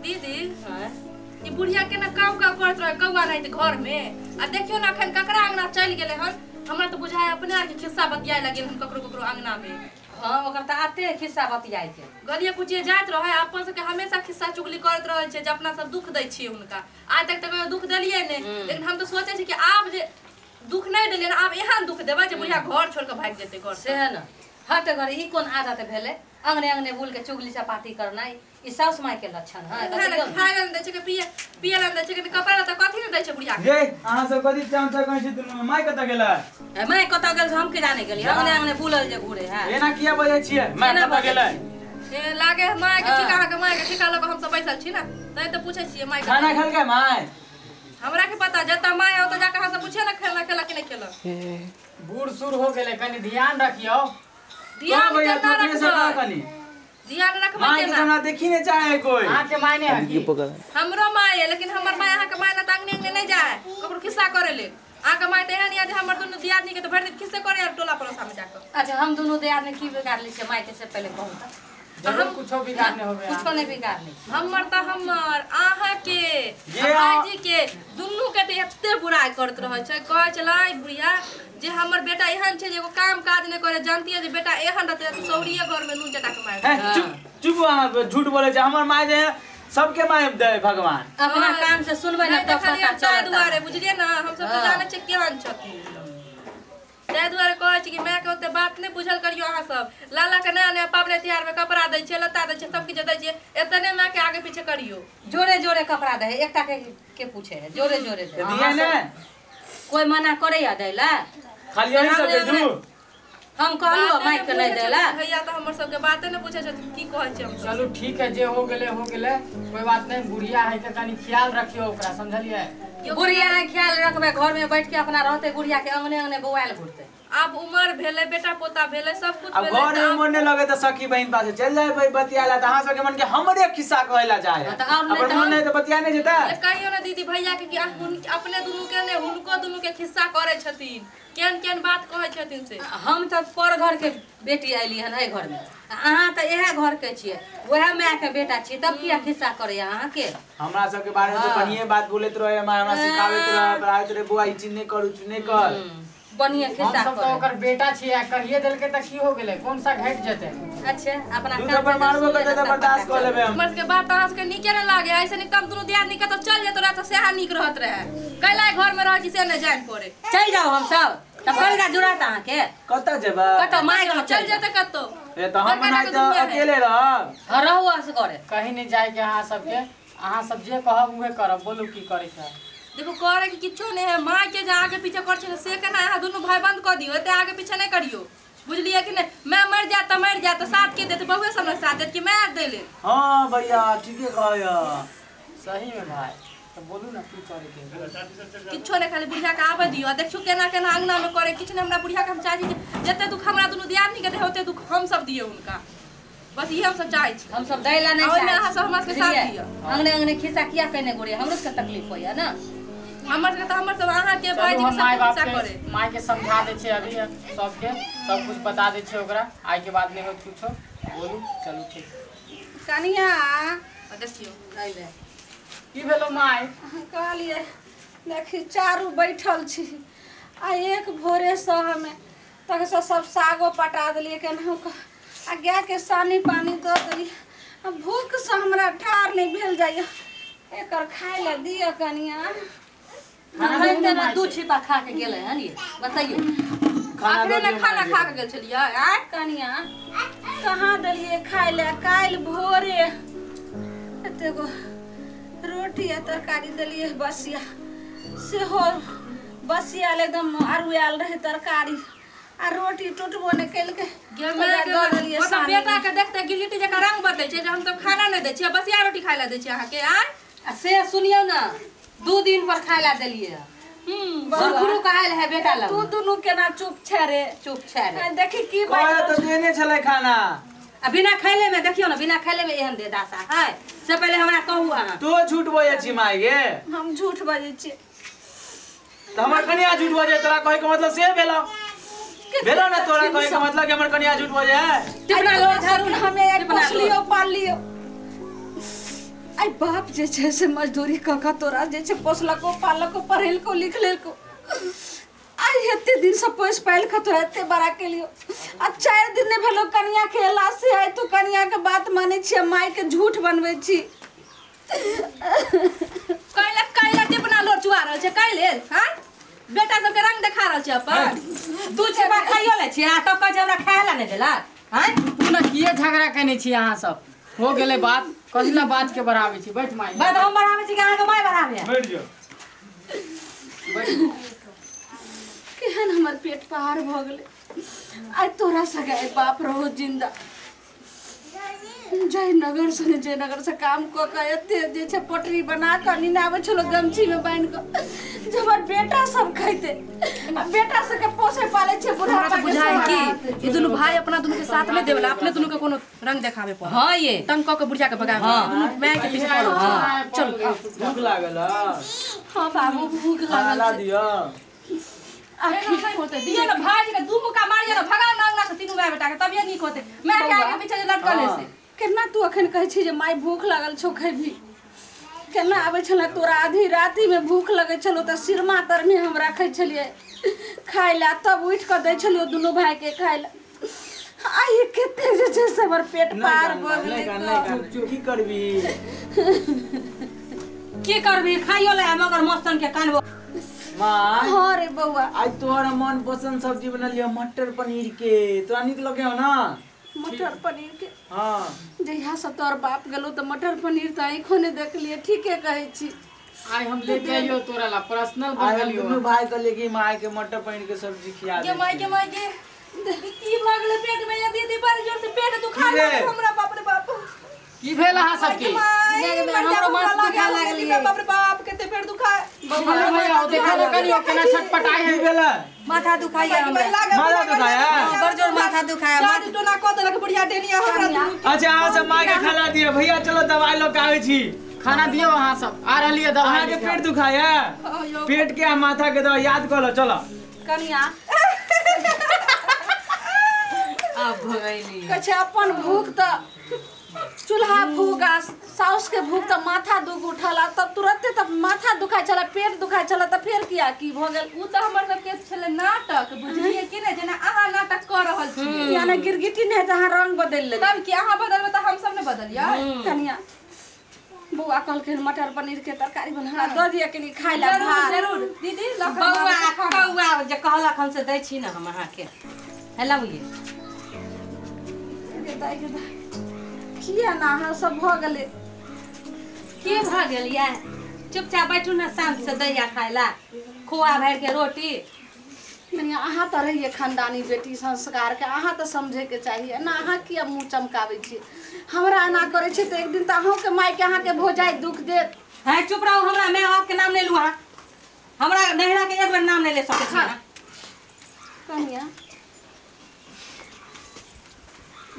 दीदी ई बुढ़िया केना काम काम करत रहे कौआ नहीं त घर में आ देखियो ना अखन ककरा अंगना चल गेले हन। हमरा तो बुझाय अपने आर के खिस्सा बतियाए लगे हन ककरो ककरो अंगना में। हां ओकर त आते खिस्सा बतियाए के गलिए कुचिए जात रहे अपन सबके हमेशा खिस्सा चुगली करत रहे छै जे अपना सब दुख दै छियै हुनका। आज तक त कहियो दुख देलियै ने, लेकिन हम तो सोचे छी कि आब जे दुख नहीं देलियै आब एहन दुख देबै जे बुढ़िया घर छोड़ के भागि जेतै घर से है ना। हट घर ई कोन आदत भेलै अंगने अंगने बुल के चुगली चपाटी करनाइ ई सास माय के लक्षण है। खाय ला दै छै के पिए पिए ला दै छै के कपड़ा ला त कथि ने दै छै बुढ़िया के। रे अहाँ सब कथि चांचा कहै छी दुनू माय कत गेलै? ए my कत गेल से हम के जाने गेली अंगने अंगने बुलल जे घुरे है। एना किया बजै छियै my कत गेलै? ए लागे my के ठिका के my के ठिका लग हम सब बैसल छी ना तै त पूछै छियै my खाना खेलकै my? हमरा के पता जता my आओ त जाके अहाँ सब पूछिए ना खाना खेला कि नहीं खेला। बूढ़ सूढ़ हो गेलै कनी ध्यान रखियो। ध्यान केना रखबै? ध्यान रखबै my के हमरा देखी नै चाहे कोई। अहाँ के my नै है की? हमरो my है लेकिन हमर my अहाँ के my ना त अंगने अंगने नहीं जाए ककरो खिस्सा करे ले। अहाँ के my त एहन या जे हमर दुनू दियादनी के त भरि दिन खिस्से करे यार टोला पड़ोसा में जाके। अच्छा हम दुनू दियादनी की बिगाड़ली छै my के से पहले कहू त। हम कुछो बिगाड़ने होबे कुछो नहीं बिगाड़ने हमर त हमर अहाँ के भाईजी के दुनू के त एते बुराई करत रहै छै। कहै छलै बुढ़िया जे हमर बेटा एहन छै जे एगो काम काज नहीं करे जानती है जे बेटा एहन रहते त सौरिये घर में नून चटा के मार। चुप चुप अहाँ झूठ बोले छै। हमर my जे सबके my they भगवान। अपना कान से सुनबै ना तब पता चलत। दुआरे बुझलियै ना हम सब त जानै छै केहन छथिन तै दुआरे कहै छी कि my के ओते बात नहीं बुझल करियो। अहाँ सब लाला के नया नया पाबनि तिहार में कपड़ा दै छै लत्ता दै छै सब किछु दै छै एतने my के आगे पीछे करियो। जोरे जोरे कपड़ा दे एकटा के पूछे है जोरे जोरे दे दिया ने कोई मना करे या दैला खाली यही सब दे दू। हम कहलु my के नहीं देला भैया त हमर सब के बाते ने पूछे छथिन की कहै छै हम। चलू ठीक है जे हो गेलै कोई बात नहीं। बुढ़िया है के कनी ख्याल रखियो ओकरा समझलियै? बुढ़िया है ख्याल रखबै घर में बैठ के अपना रहते बुढ़िया के अंगने अंगने बौआल घुरते। आब उम्र भेलै बेटा पोता भेलै सब कुछ भेलै। अब घर में मन नहीं लगे त सखी बहिन पास चल जाए भाई बतियाला त अहाँ सब के मन के हमरे खिस्सा कहला जाए अपन मन नहीं त बतिया नहीं जेता। कहियो ना दीदी भैया के कि अपने दुनू के ने हुनको दुनू के खिस्सा करे छथिन केहन केहन बात कहै छथिन से। हम त पर घर के बेटी आइली हन एहि घर में अहाँ त इएह घर के छियै वएह my के बेटा छियै तब किया खिस्सा करे अहाँ के? हमरा सब के बारे में त बढ़िया बात बोलैत रहे my हमरा सिखाबैत रहे पढ़ाबैत रहे बुआ ई चीज नहीं करू नहीं कर बढ़िया खिस्सा हम सब करे। त ओकर बेटा छियै कहिए देलकै त की हो गेलै कोन सा घट जेतै? अच्छा अपना काम पर मारबो करतै त बर्दाश्त क लेबै हम। हमर सबके बात अहाँ सबके नीके ने लागे ऐसे नीक हम दुनू दियादनी के त चल जेतो रह त सेहा नीक रहत रहे कैला घर में रह छी से नहीं जान पड़े। चल जाओ हम सब तब कल जुड़त अहाँ के कत जेबै कत my गांव चल जेतै कतौ ए त हम नहीं त अकेले रहब। हां रहू असगरे कहीं नहीं जाए के अहाँ सबके अहाँ सब जे कहब उहे करब। बोलू की करे के? देखो करे के किछो नहीं है my के जे आगे पीछे कर छै से केना अहाँ दुनू भाई बंद क दियो एते आगे पीछे नहीं करियो बुझलियै कि नहीं? मैं मर जात त मर जात साथ के देत बहुए सब ने साथ देत कि मैं दे ले। हां भैया ठीके कहय सही में भाई त बोलू ना की करे के? किछो नहीं खाली बुढ़िया के आबे दियो आ देखियो केना केना अंगना में करे किछ नहीं। हमरा बुढ़िया के हम चाहै छी जते दुख हमरा दुनू दियादनी के दे ओते दुख हम सब दिए उनका बस ये हम सब चाहै छी। हम सब दैला नहीं चाहै अहाँ सब हमरा सबके साथ दियो। अंगने अंगने खिस्सा किया कहने गोरे हमरो सबके तकलीफ होइया ना। हमर सबके त हमर सब अहाँ के भाईजी के सब खिस्सा करे my के समझा दै छै अभी सबके सब कुछ बता दै छै ओकरा आइ के बाद नहीं होत कुछो बोलू। चलू ठीक कनिया देखियो अइले की भेलो my? कहलिए देखी चारू बैठल छी आ एक भोरे से हमे तक से सब सागो पटा देलिए केनाहु आ गाय के सानी पानी दऽ देलिए आ भूख से हमरा ठार नहीं भेल जाइए एकर खाय ला दिअ कनिया। अखन त ना दू छिपा खा के गेलै हन ये बताइयो अखने ना खाना खा के गेल छलियै आय कनिया कहाँ देलिए खाय ला? काल्हि भोरे एतेगो रोटी आ तरकारी देलिए बसिया सेहो बसिया एकदम अरुआयल रहे तरकारी आ रोटी टूटबो नहि केलकै बेटा के देखते गिरगिटी जकाँ रंग बदलै छै जे हम सब खाना नहि दै छियै बसिया रोटी खाय ला दै छियै अहाँ के आय। आ से सुनियौ ना 2 दिन पर खाय ला देलिए सुरखुरु कहल है बेटा लग तू दुनू केना चुप छै रे? चुप छै रे देखी की बात त देने छलै खाना आ बिना खैले में देखियो ना बिना खैले में एहन दे दासा है से पहले हमरा कहू अहाँ। तू झूठ बजै छी my गे? हम झूठ बजै छी त हमर कनिया झूठ बजै तोरा कहै के मतलब से भेलो भेलो ना तोरा कहै के मतलब कि हमर कनिया झूठ बजै है? टिपना लो झाड़ू हमे एक पोसलियो पाललियो आइ बाप जे छै से मजदूरी कऽ कऽ तोरा जे छै पोसलको पाललको पढ़ेलको लिख लेलको। आइ एते दिन से पोसि पालि कऽ तोरा एते बड़ा केलियो आ 4 दिन नहि भेलो कनिया के एला से आइ तू कनिया के बात मानै छी माय के झूठ बनबै छी। कैला कैला टिपना लोर चुआ रहल छै कै लेल? हां बेटा सबके रंग देखा रहल छै अपन। दू छेबा खाइयो लै छी आ तब कहै छै हमरा खाय ला नहि देलक। हां पुनः किए झगड़ा केने छी अहाँ सब? हो गेलै बात, कथी ला बात के बढ़ाबै छी? बैठ माय। बात हम बढ़ाबै छी कि अहाँके माय बढ़ाबै? बैठ जो। केहन हमर पेट पहाड़ भऽ गेलै। आइ तोरा सगे बाप रहो जिंदा। जयनगर से ने जयनगर से काम कऽ कऽ एते जे छै पटरी बना कऽ नीने आबै छलो गमछीमे बान्हि कऽ जे हमर बेटा सब खैते। बेटा सबके पोसै पालै छै बुढ़ापा के बुझाइ कि ई दुनू भाई अपना दुनू के साथ में देवला अपने दुनू के कोनो रंग देखावे पर। हां ये तंग कऽ के बुढ़िया के भगावे। दुनू माय के पीछे पड़ल। हां चल भूख लागल। हां बाबू भूख लागल दियो। नहीं होते दियो ना भाई के दू मुक्का मारियो ना भगाओ ना अंगना से तीनू माय बेटा के तबियत नीक होते। माय के आगे पीछे जे लटकल है से केना तू अखन कहै छी जे माय भूख लागल छौ खैबी? केना आबै छलै तोरा आधी राति में भूख लगै छलो तऽ सिरमा तरमे हम राखै छलियै खाय ला, तब उठि कऽ दै छलियै दुनू भाई के खाय ला। आइ कते जे छै से हमर पेट पार भऽ गेलै। की करबी की करबी? खाइयो ले मगर मस्तन के कानबो। माँ हाँ रे बौआ आज तोहर मन पसंद सब्जी बनलियो मटर पनीर के, तोरा नीक लगे हो ना मटर पनीर के? हाँ जहिया से तोहर बाप गेलो तऽ मटर पनीर तऽ आँखो नहि देखलियै। ठीके कहै छी। आइ हम लेके आइयो तोरा ला पर्सनल बनलियो। दुनू भाई कहलिए कि माय के मटर पनीर के सब्जी खिया दे। के माय के माय के की भऽ गेलै पेट में? दीदी बड़ जोर से पेट दुखा लागल हमरा। बाप रे बाप की भेल अहाँ सबके? हमरो माथ दुखा लागल। बाप रे बाप कते पेट दुखा। भैया देखा ना कनियो केना छटपटाइ है। की भेल? माथा दुखाइया हमरा। माथा दुखाया? बड़ जोर माथा दुखाया। जादू टोना कऽ देलक बुढ़िया डेनिया हमरा। अच्छा अहाँ सब माय के खाना दिए। भैया चलो दवाई लऽ के आबै छी। खाना दियो अहाँ सब। आ रहलियै दवाई। अहाँ के पेट दुखाया? पेट के आ माथा के दवाई याद कऽ लो। चलो कनिया आब भगैली कहै छै अपन भूख तऽ चूल्हा फूक आ साउस के भूख तऽ माथा दुख उठल आ तब तुरंते तब माथा दुखाइ छलै पेट दुखाइ छलै तऽ फेर किया की भऽ गेल? ओ तऽ हमर सबके छलै नाटक बुझलियै कि नहि? जेना अहाँ नाटक कऽ रहल छी यानी गिरगिटी नहि तऽ अहाँ रंग बदलि लेबै। तब की अहाँ बदलबै तऽ हम सब नहि बदलियै? कनिया बौआ कहलखिन मटर पनीर के तरकारी बना दऽ दिअ कनि खाय ला। जरूर दीदी। बौआ कौआ जे कहलक हम से दै छी ने हम अहाँके। हेलो ये किया ना अहाँ सब भऽ गेलै? की भऽ गेल ये? चुपचाप बैठू ने शांत से दैया खाय ला खोआ भरि के रोटी। कनिया अहाँ तऽ रहियै खानदानी बेटी संस्कार के, अहाँ तऽ समझैके चाही ना। अहाँ किया मुँह चमकाबै छी? हमरा एना करै छी तऽ एक दिन तऽ अहूँके मायके अहाँके भौजाइ दुख देत। है चुप रहू, हमरा माय बाप के नाम नहि लू अहाँ। हमरा नैहरा के एक बेर नाम नहि ले सकै छी अहाँ। कनिया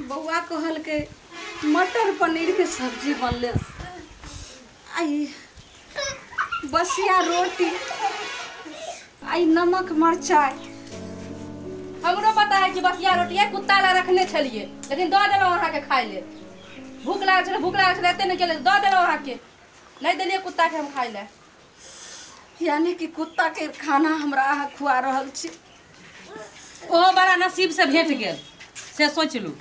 बौआ कहलकै मटर पनीर के सब्जी बनले आई बसिया रोटी आई नमक मरचाई। हमरो पता है कि बसिया रोटी है कुत्ता ला रखने छलिए लेकिन दऽ देलहुँ अहाँके खाय ले। भूख लागल छलै भूख लागल छलै एते नहि गेलै दऽ देलहुँ अहाँके। नहीं देलिए कुत्ता के हम खाय ले। यानी कि कुत्ता के खाना हमरा अहाँ खुआ रहल छी। ओहो बड़ा नसीब से भेट गेल से सोच लू।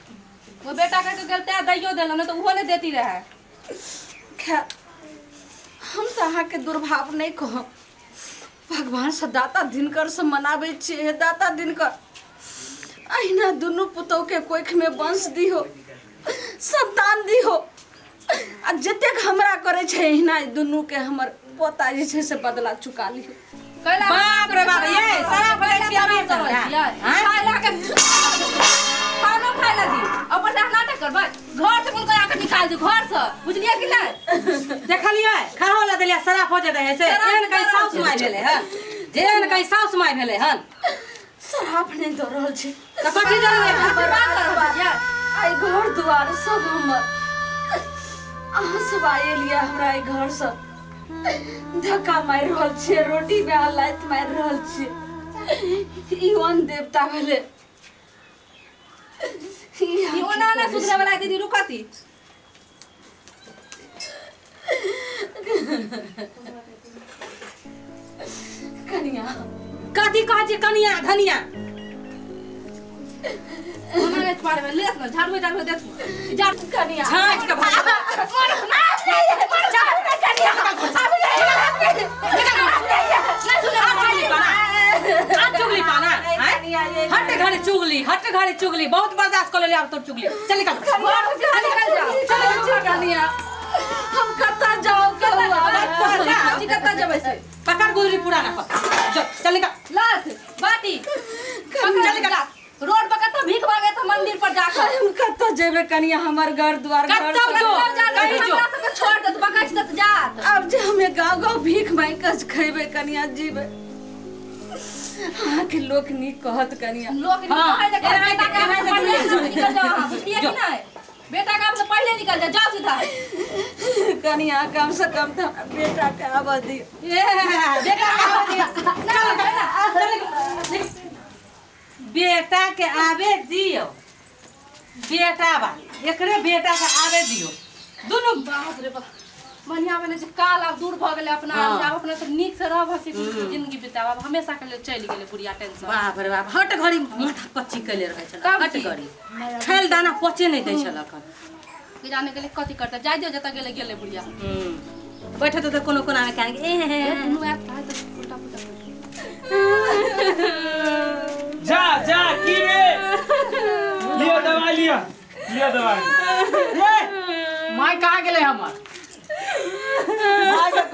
वो बेटा कह के गेल तैं दैयो देलहुँ नहीं तो उहो नहीं देती रहे। खैर हम तऽ अहाँके दुर्भाव नहीं कहब। भगवान से दाता दिनकर से मनाबै छियै। हे दाता दिनकर अहिना दुनू पुतोहके कोखिमे वंश दिहो संतान दिहो आ जतेक हमरा करै छै अहिना दुनूके हमर पोता जे छै से बदला चुका लिहो। बाप रे बाप ये शराब लै छी अभी सब खाय ला के खानो खाय ला दी ऊपर से नाटक करबै घर से हुनकर आके निकाल दू घर से बुझलियै कि नहीं? देखलियै खाहो ला देलियै शराब हो जेतै से एहन कहीं साउस माय भेलै हन जे एहन कहीं साउस माय भेलै हन। शराब नहि दऽ रहल छी तऽ कथी देबै? आइ घर दुआर सब हमर अहाँ सब आयल हमरा एहि घर से धक्का मारि रहल छियै, रोटी में लात मारि रहल छियै। ई वन देवता भेलै। ई ओना ना सुधरे वाला दीदी रुकती। कनिया कथी कहै छै कनिया धनिया हमरा पार में लेत न झाड़ू झाड़ू देत झाड़ू कनिया झाँट के भाग चुगली पाना हट घरे चुगली हट घरे चुगली बहुत बर्दाश्त कर ले अब तो चुगली चल निकल चल कनिया हम कत्ता जाओ कत्ता जेबै से पकड़ गुदरी पुराना पकड़ चल निकल लात बाटी चल निकल रोड पर कत्ता भीख मांगे त मंदिर पर जाकर हम कत्ता जेबै कनिया हमर घर द्वार घर कत्ता जो कहीं जो हमरा सबके छोड़ देत बकच देत जात अब जे हमें गांव गांव भीख मांग के खैबै कनिया जीबै अहाँ के लोक नीक कहत कनिया लोक नीक कहै जे बेटा के निकल जाओ अहाँ बुझलियै कि नहि बेटा काम से पहले निकल जा जाओ सीधा कनिया कम से कम तो बेटा के आबऽ दियौ ए बेटा के आबऽ दियौ चल चल बेटा के आबे दियो बेटा बा एकरे बेटा के आबे दियो दुनू बाप रे बाप बढ़िया बने छै काल आब दूर भऽ गेलै अपना आब अपना सब नीक से रहब हंसी खुशी जिंदगी बिताब आब हमेशा के लिए चलि गेलै बुढ़िया टेंशन बाप रे बाप हट घड़ी माथा पच्ची कैले रहै छल हट घड़ी खाइल दाना पचे नहि दै छल अखन की जाने गेलै कथी करतै जाय दियौ जतऽ गेलै गेलै बुढ़िया बैठत तऽ कोनो कोना मे कान ए हे दुनू आयत तऽ उल्टा पुल्टा जा जा की रे लियो दवाई लियो लियो दवाई ए my कहाँ गेलै हमर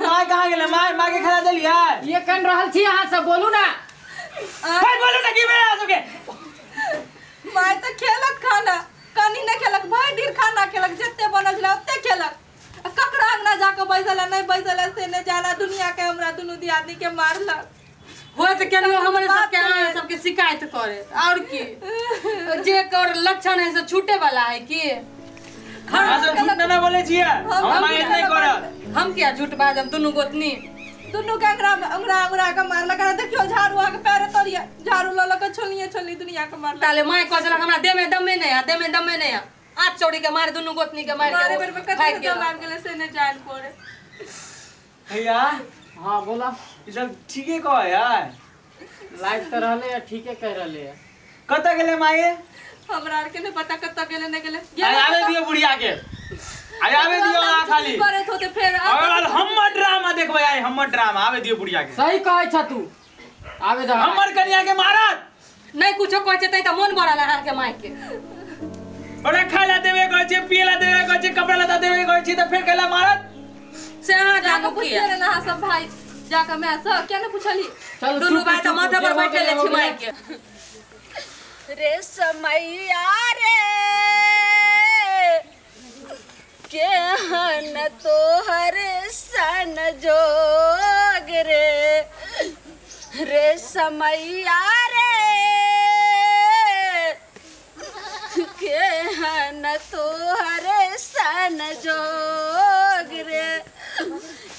my कहाँ गेलै my my के खिला देलियै ये कन रहल छी अहाँ सब बोलू ना हे बोलू ना की भेल अहाँ सबके my तऽ खेलक खाना कनी नहि खेलक भरि दिन खाना खेलक जते बनल छलै ओते खेलक आ ककरा अंगना जाके बैसल है नहि बैसल है से नहि जाना दुनिया के हमरा दुनू दियादनी के मारलक होय तऽ केनियो हमरे सबके अहाँ सबके शिकायत करे और की जे कर लक्षण है से छूटे वाला है की अहाँ सब झूठ ना बोलै छियै हम माय नहि करब हम किया झूठ बाजब दुनू गोतनी दुनू के अंगरा अंगरा अंगरा के मारलक अहाँ देखियौ झाड़ू आके पैर तोड़िए झाड़ू लऽ लऽ के छोलिए छोली दुनिया के मारलक ताले my कहै छलक हमरा देह में दमे नहि है देह में दमे नहि है आज चौड़ी के मारे दुनू गोतनी के मार मारे के बेर में कते दम आबि गेलै से नहि जान पड़े भैया हां बोला ई सब ठीके कहै है लाइफ तऽ रहले है ठीके कह रहले है कतऽ गेलै माये हमरा आर के नहि पता कतऽ गेलै नहि गेलै आबे दियौ बुढ़िया के आइ आबे दियौ अहाँ खाली करैत होते फेर अगर हमर ड्रामा देखबै आइ हमर ड्रामा आबे दियौ बुढ़िया के सही कहै छ तू आबे दे हमर कनिया के मारत नहि कुछो कहै छै तै तऽ मोन बढ़ल अहाँ के my के ओकरा खाय ला देबे कहै छै पिए ला देबे कहै छै कपड़ा लत्ता देबे कहै छै तऽ फेर कैला मारत से अहाँ जाके जाकऽ पुछिए ने अहाँ सब भाई जाके my सँ किया नहि पुछली चल दुनू भाई तऽ माथा पर बैठल छी my के रे समैया रे केहन तोहर सन जोग रे रे समैया रे केहन तोहर सन जोग रे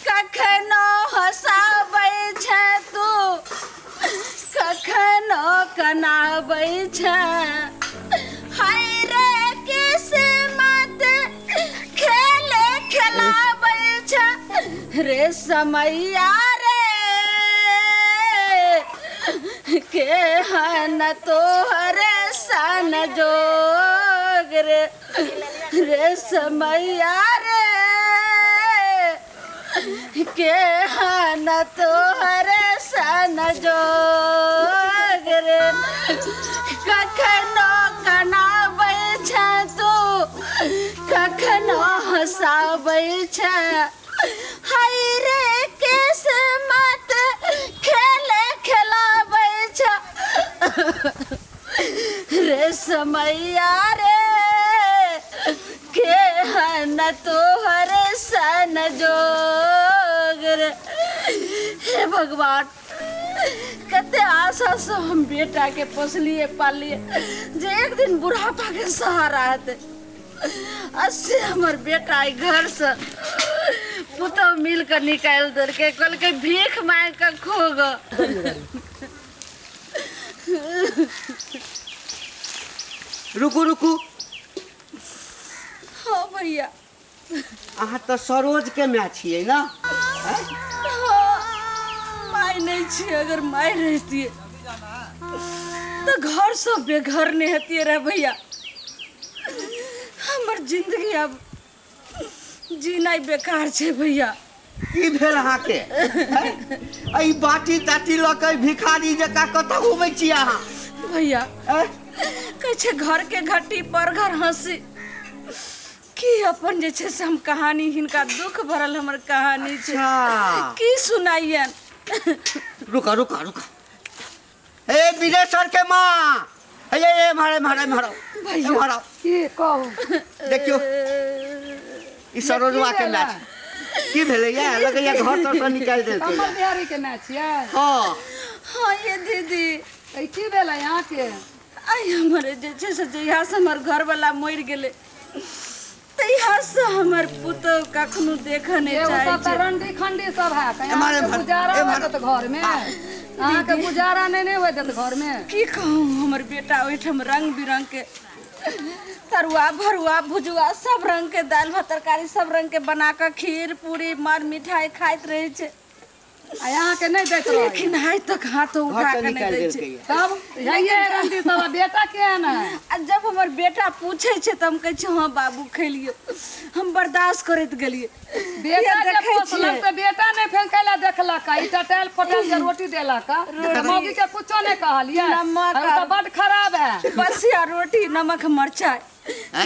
कखनो हँसाबै छै तू कखनो कनाबै छै हाय रे किस्मत खेले खेलाबै छै रे समैया रे केहन तोहर सन जोग रे रे समैया रे केहन तोहर सन जोग रे कखनो कनाबै छै तू कखनो हँसाबै छै हाय रे किस्मत खेले खेलाबै छै रे समैया रे केहन तोहर सन जोग रे हे भगवान कते आशा से हम बेटा के पोसलिए पालिए जे एक दिन बुढ़ापा के सहारा हेतै आ से हमर बेटा आई घर से पुतहु मिल के निकालि देलकै कहलकै भीख मांगि के खो गो रुकू रुकू हाँ भैया अहाँ तऽ सरोज के my छियै ना? My नहीं छी, अगर my रहती तो घर सब बेघर नहीं हती रे भैया। हमर जिंदगी अब जीना बेकार छे भैया। की भेल अहाँके? एहि बाटी ताटी लऽ के भिखारी जकाँ कतऽ घुमै छी अहाँ? भैया कहै छै घर के घटी पर घर हंसी, की अपन जे छै से हम कहानी हिनका दुख भरल हमर कहानी छै की सुनाइयन। रुका रुका रुका, ए विदेशर के माँ, ए मारे मारे मारो मारो। की कहू, देखियो ई सरोजवा के मैच की भेलै या, लगैया घर तर से निकालि देलकै। कमल बिहारी के मैच या? हां हां ये दीदी। ए की भेलै यहाँ के? आई हमरे जे छै से जहिया से हमर घर वाला मरि गेलै तहिया से हमर पुतोह कखनो देखऽ नहि चाहै छै। सब रंडी खंडी सब है, अहाँके गुजारा होइत देत घर में, अहाँके गुजारा नहीं होइत देत घर में। की कहूँ, हमर बेटा ओहिठाम रंग बिरंग के तरुआ भरुआ भुजुआ सब रंग के दालि भात तरकारी सब रंग के बना कऽ खीर पूरी मार मिठाई खाइत रहै छै। आ अहाँके नहि दैत रहै? लेकिन आइ तक हाथ उठा कऽ नहि दै छै। तब यही रंडी सब। बेटा केहन है? आ जब हमर बेटा पूछै छै तऽ हम कहै छियै हँ बाबू खेलियौ, हम बर्दाश्त करैत गेलियै। बेटा जे पोसलक से बेटा नहि फेर कैला देखलक, ई टटैल फटल जे रोटी देलक, मौगी के कुछो नहि कहलियै। नमक तऽ बड खराब है। बसिया रोटी नमक मरचाइ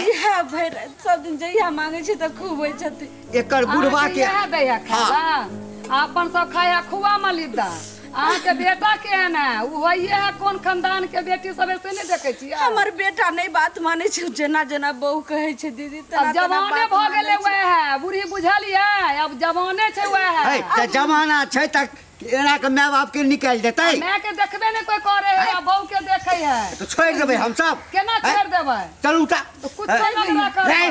इएह भरि सब दिन जहिया मांगै छै तऽ खूब होइ छथिन। एकर बुढ़वा के इएह दैया खाला, अपन सब खाया खुआ मलिदा। अहाँके बेटा केहन है? ओ होइए है कोन खानदान के बेटी सब, ऐसे नहीं देखै छियै? हमर बेटा नहीं बात मानै छै, जेना जेना बहू कहै छै दीदी तेना तेना जमाने भऽ गेलै वएह है। बूढ़ी बुझलियै, अब जमाने छै वएह है। तऽ जमाना छै तऽ एना के my बाप के निकालि देतै? माय के देखबे नहि कोइ करे है, आ बहू के देखै है। तऽ छोड़ि देबै हमसब? केना छोड़ि देबै? चलू तऽ कुछो नहि करबै।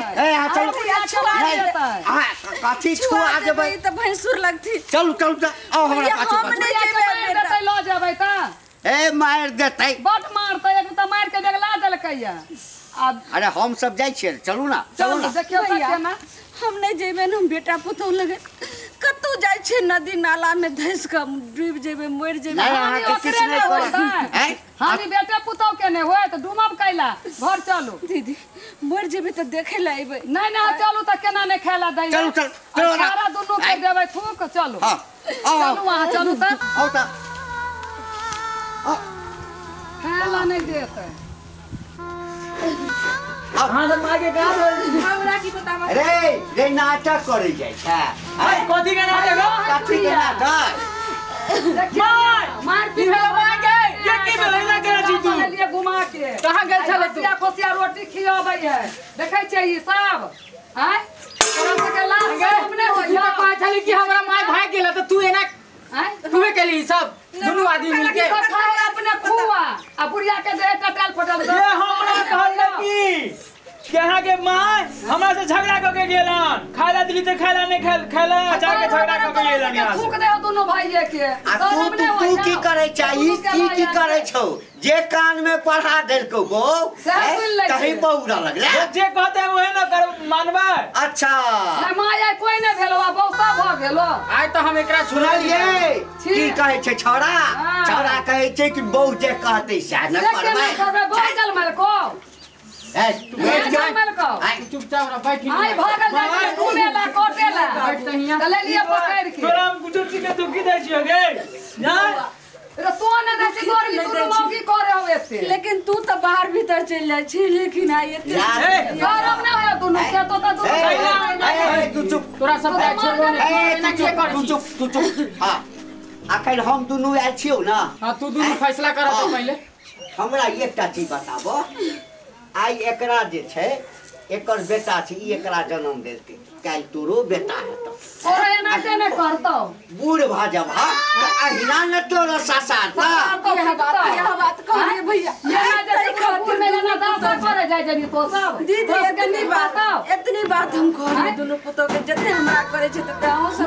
कथी छुआ देबै तऽ भैंसुर लगती। चलू चलू तऽ आउ हमरा पाछू पाछू। लऽ जेबै तऽ ए मारि देतै, बड मारतै। एक तऽ मारि के बेगला देलकै या। अरे हम सब जाइ छियै, चलू ना चलू ना। देखियौ केना हम नहि जेबै ने, हम बेटा पुतोह लगे कतौ जाइ छै नदी नाला में धसि कऽ डूबि जेबै मरि जेबै। हानि बेटा पुतोह के नहि होय तऽ डूमब कैला? घर चलू दीदी, मरि जेबै तऽ देखै लए अयबै। नहि नहि चलू तऽ केना नहि खाय दै। चलू चलू सारा दुनू के देबै थूक। चलू चलू अहाँ चलू तऽ आउ तऽ खाय ला नहि देतै। अहाँ सब माय के कहाँ हमरा की पता? रे रे नाटक करै जाइ छै। कथी के नाटक? कथी के नाटक? माय मार की भेल माय के? ये की भेल? एना केना छी तू? लिए घुमा के कहाँ गेल छलै तू? खोसिया खोसिया रोटी खियाबै है, देखै छै ई सब। आँय तोरा सबके लाज शरम नहि होइया? तू कहै छली कि हमरा माय भागि गेल तऽ तू एना आँय तूहे केली सब दुनू आदमी मिलके सब खाय अपने खुआ आ बुढ़िया के दे टटल फटल। ये हमरा कहलक कि अहाँ के माय हमरा से झगड़ा कऽ के गेलन, खायला दिली तऽ खायला नहि खायला जाके झगड़ा कऽ के गेलन। यहाँ थूक दे दुनू भाइये के। आ तू तू की करै छै? ई की की करै छौ? जे कान में पढ़ा देलकौ बौ तही बौरा लगलै। जे कहते वही न कर मानबै। अच्छा नहि my I कोइ नहि भेलो, आ बौसा भऽ गेलो। आइ तऽ हम एकरा सुनलियै की कहै छै छौड़ा? छौड़ा कहै छै कि बहू जे कहतै सएह न करबै। बहू जलमलको चुपचाप रह बैठ। आइ भागल जाइ छै घुमेला कोटेला बैठ तऽ हियां तऽ लेलियै पकड़ि के। तोरा हम कुछो चीज के दुखी दै छियौ गे? नहि रे तो नहि दै छी, तोर ई दुनू मौगी करे हौ एते। लेकिन तू तऽ बाहर भीतर चलि जाइ छी, लेकिन आइ एते शरम नहि होय दुनू के? तो तऽ दुनू तू चुप, तोरा सब छोड़बो नहि। तू चुप तू चुप। हां अखन हम दुनू आयल छियौ ना। हां तू दुनू फैसला कर तऽ पहिले। हमरा एकटा चीज बताबो, आइ एकरा जे छै एकर बेटा छै, ई एकरा जन्म देलकै, काल्हि तोरो बेटा हेतौ। तोरो एनाते नहि करतौ, बूढ़ भऽ जबह तऽ अहिना ने तोरो ससारतौ। इएह बात कहलियै भैया। दीदी एतनी बात एतनी बात हम कहलियै दुनू पुतोह के, जते हमरा करै छै तते अहूँ सब।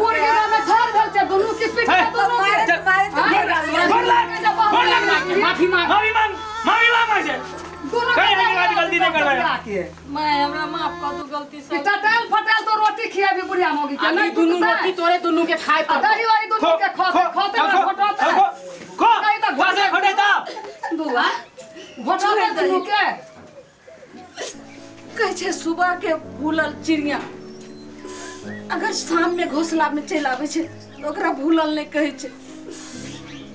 माफी मांग, माफी मांग, माफी मांग। दुनू कहीं के बाद गलती नहीं करबै। मैं हमरा माफ कर दू गलती से। टटल फटल तो रोटी खियाबी बुढ़िया मोगी के नहीं दुनू रोटी तोरे दुनू के खाए पर दही वही दुनू के खोते खोते में घोटत खो खो घोटे ता बुआ घोटत दुनू के। कहै छै सुबह के भूलल चिड़िया अगर शाम में घोंसला में चलि आबै छै तऽ ओकरा भूलल नहि कहै छै।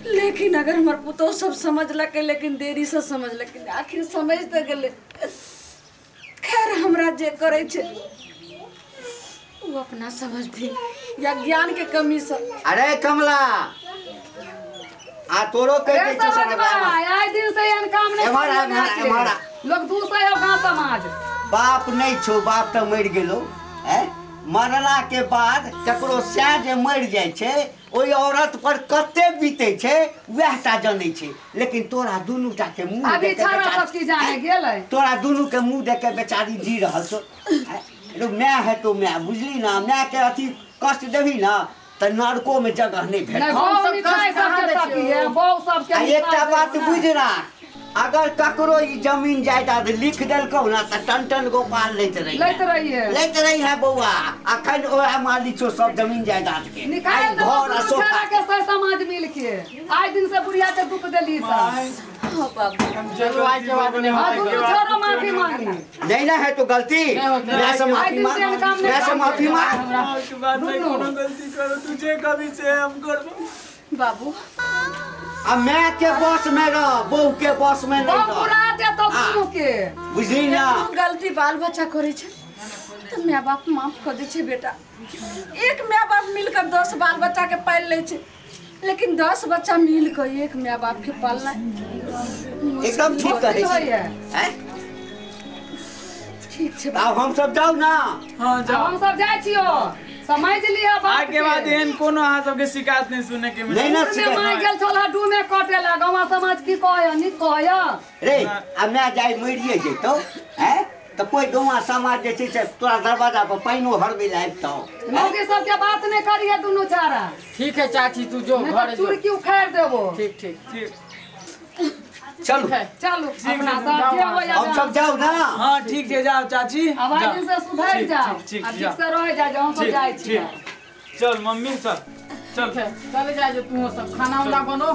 लेकिन अगर हमर पुतोहु सब समझलकै लेकिन देरी से समझलकै, आखिर समझ तऽ गेलै। खैर हमरा जे करै छै ओ अपना समझथिन या ज्ञान के कमी से। अरे कमला आ तोरो कह दै छौ समझ आइ दिन से एहन काम नहि एम्हर लोग दूसरे हो गांव समाज। बाप नहीं छो, बाप तो मरि गेलो। मरला के बाद ककरो सैं जे मरि जाइ छै ओहि औरत पर कते बीते छै वएह टा जनै छै। लेकिन तोरा दुनू टा के मुंह अभी छाड़ा सब की जाने गेलै, तोरा दुनू के मुंह देख के बेचारी जी रहल छौ। My है तो my बुझली ना, my के अथी कष्ट देबी ना त नरको में जगह नहीं भेटत। एकटा बात बुझ राख, अगर ककरो ई जमीन जायदाद लिख देलकौ ना त टन टन गोपाल लैत रही लैत रही है बौआ। अखन ओएह मालिक छौ सब जमीन जायदाद के। निकाल घर आ सोफा के सब समाज मिल के आइ दिन से बुढ़िया के दुख देली त। हां बाबू चलो आज के बाद नहीं हां दुनू छोरो माफी मांगी। नहीं ना है तो गलती मैं से माफी मांग, मैं से माफी मांग। आज के बाद नहीं कोनो गलती करो तुझे कभी से हम करबो बाबू। अब मैं के बस में रह, बहू के बस में नहीं रह। पूरा दे तो दुनू के बुझली ना। गलती बाल बच्चा करे छै तो my बाप माफ कर दे छै बेटा। एक my बाप मिलकर 10 बाल बच्चा के पाल ले छै, लेकिन 10 बच्चा मिलकर एक my बाप के पालना एकदम ठीक कहै छै। ठीक छै आब हम सब जाउ ना। हां जाओ, हम सब जाइ छियो। समझ लिया बात। आगे बाद एहन कोनो अहाँ सबके शिकायत नहीं सुने के मिले। नहीं ना शिकायत माय गेल छल हड्डू में कटेला गांव समाज की कहय नि कहय रे। आ मैं जाय मरिए जैतौ हैं त कोई गांव समाज जे छै से तोरा दरवाजा पर पाइनो हरबै ल आबितौ। मौगी सब के बात नहीं करिए दुनू चारा। ठीक है चाची तू जो घर जो चुरकी उखाड़ देबो। ठीक ठीक ठीक चलू चलू अपना सब जे होय हम सब जाओ ना। हां ठीक छै जाओ चाची, आवाज से सुधर जाओ, ठीक से रह जा, हम सब जाय छी। चल मम्मी चल चल चल जाय जो तू सब खाना उना बनो,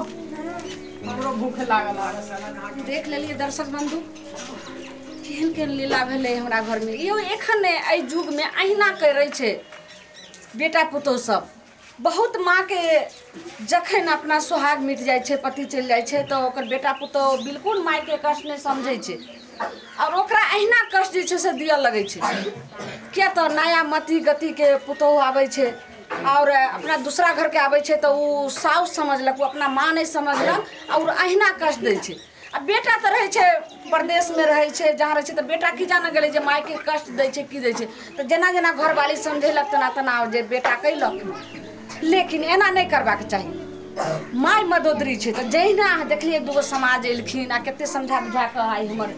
हमरो भूख लागल है। देख लेलिए दर्शक बंधु केहन केहन लीला भेलै हमरा घर में। यो एखन एहि युग में अहिना करै छै बेटा पुतोह सब। बहुत माँ के जखन अपना सोहाग मिट जाइ छै, पति चलि जाइ छै, तऽ ओकर बेटा पुतोह बिल्कुल माय के कष्ट नहि समझै छै और ओकरा अहिना कष्ट जे छै से दिअ लगै छै। किया तऽ नया मति गति के पुतोह आबै छै और अपना दूसरा घर के आबै छै तऽ ओ साउस समझलक, ओ अपना माँ नहि समझलक और अहिना कष्ट दै छै। आ बेटा तऽ रहै छै परदेशमे रहै छै, जहाँ रहै छै तऽ बेटा की जाने गेलै जे मायके कष्ट दै छै की दै छै। तऽ जेना जेना घरवाली समझेलक तेना तेना जे बेटा कयलक। लेकिन एना नहि करबाक चाही। माय मदोदरी छै तऽ जहिना अहाँ देखलियै दूगो समाज एलखिन आ कते समझा बुझा कऽ आइ हमर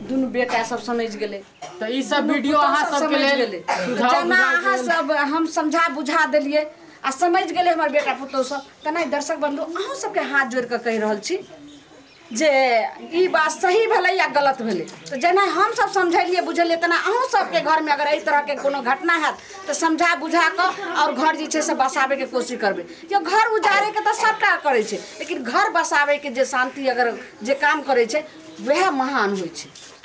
दुनू बेटा सब समझ गेलै। तऽ ई सब वीडियो अहाँ सबके लेल जेना अहाँ सब हम समझा बुझा देलियै आ समझ गेलै हमर बेटा पुतोह सब, तेना दर्शक बंधु अहूँ सबके हाथ जोड़ि कऽ कहि रहल छी जे ई बात सही भेलै या गलत भेलै। तऽ जेना हमसब समझेलियै बुझेलियै तेना अहूँ सबके घरमे अगर एहि तरहके कोनो घटना हैत तऽ समझा बुझा कऽ और घर जे छै से बसाबैके कोशिश करबै। यो घर उजाड़ैके तऽ सबटा करै छै, लेकिन घर बसाबैके जे शान्ति अगर जे काम करै छै वएह महान होइ छै।